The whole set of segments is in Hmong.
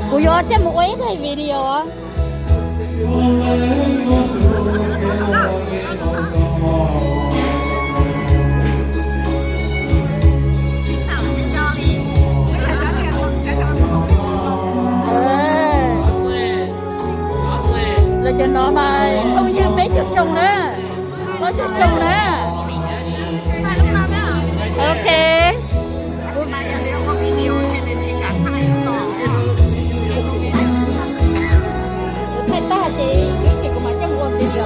Kuv yuav coj mus ua ib daim video. Lawv cov no mas phooj ywg peb caug xyoo na, plaub caug xyoo na. Ok. Kuv thaij tag ces ib chim kuv mam coj mus ua video.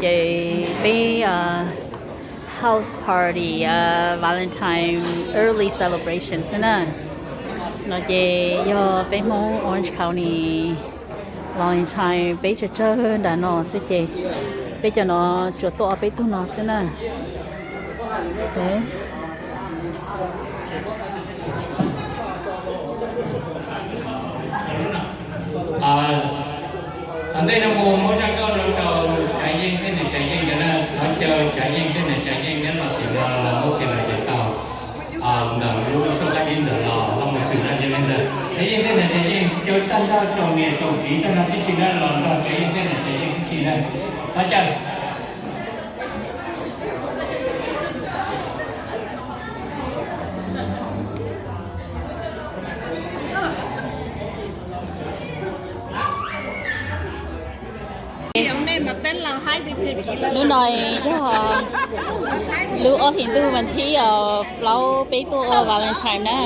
Ces peb house party Valentine early celebration xwb na. No ces yog peb Hmoob Orange County Valentine peb tsawg tsawg nram no xwb ces peb cov no tsuas tuaj ob peb tug no xwb na. Tom ntej no mus muab zaj nkauj no rau Tsav Yeej thiab niam Tsav Yeej ntawd na, thov caw Tsav Yeej thiab niam Tsav Yeej neb los tim no los muab kiag lawv tsev tau ntawm lub soj qab ib ntawm los los mus xwm no yog li ntawd. Tsav Yeej thiab niam Tsav Yeej caw tag nrho tsoom niam tsoom txiv tag nrho tib si na los nrog Tsav Yeej thiab niam Tsav Yeej tib si na. Thov caw. Hnub no yog lub ob hlis ntuj vas thib plaub peb tuaj ua Valentine na.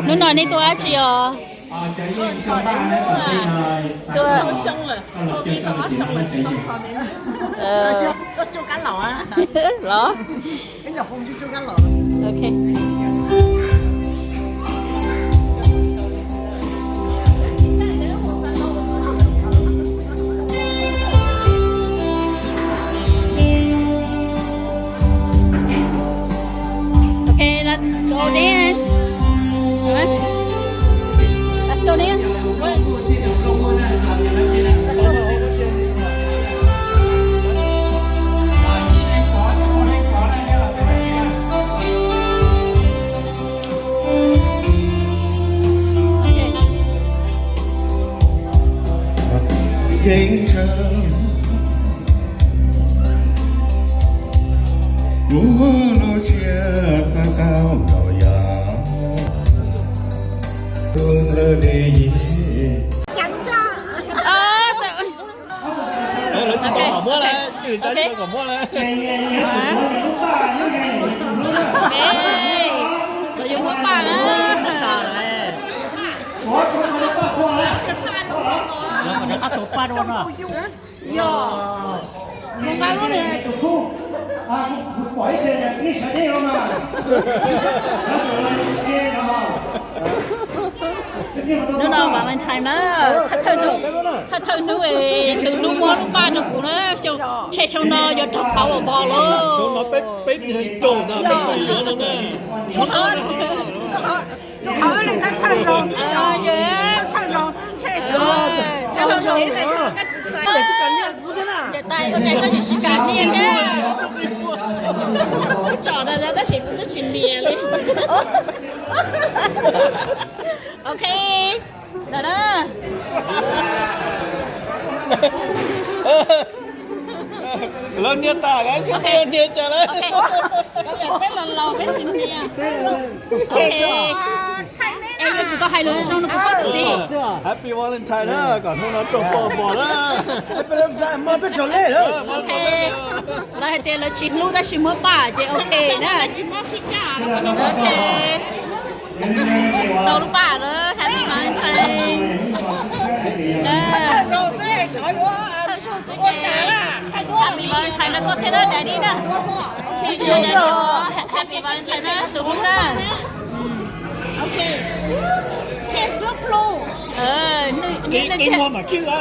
Hnub no nej tuaj dab tsi os? Tuaj, los. Ok. Okay, let's go dance. Kuv lub siab txhawj tau npaum yog tus ntawd li. Lawv tsis tau kom muab lawm, tsis tau kom muab lawm. Lawv yuav muab paj na. Rov qab tuav paj dua no. Yog, mus nqa lub niag tus khub, kuv pom ib xyoo nej sawv deb no mas. Hnub no Valentine na, thawj thawj hnub, thawj thawj hnub es tus hlub muab lub paj rau kuv na, xyoo, ntshe xyoo no yuav raug qhov uas npog lawm. Xyoo no peb, peb tig leeg raug ntag, peb tig yuav no na. Thawj zoo xwb, thawj zoo xwb ntshe. Ces ua cas koj yuav tsis kam nias thiab? Tsom tas zog tab sis kuv twb tsis nias li. Ok, ntawm na. Lawv nias tas lawm, nias cas lawm? Peb los laus peb tsis nias. Es yuav tsum tau hais lus zoo no rau koj tus txiv. Happy Valentine na, kom hnub no raug poj npog na. Ok, lawv hais tias lawv tsis hlub tab sis muab paj ces ok na. Ok, tau lub paj na, Happy Valentine. Thawj zaug xwb ces Happy Valentine rau koj thiab na, Daddy na. Happy Valentine na tus hlub na. Qi muag mam khib xwb.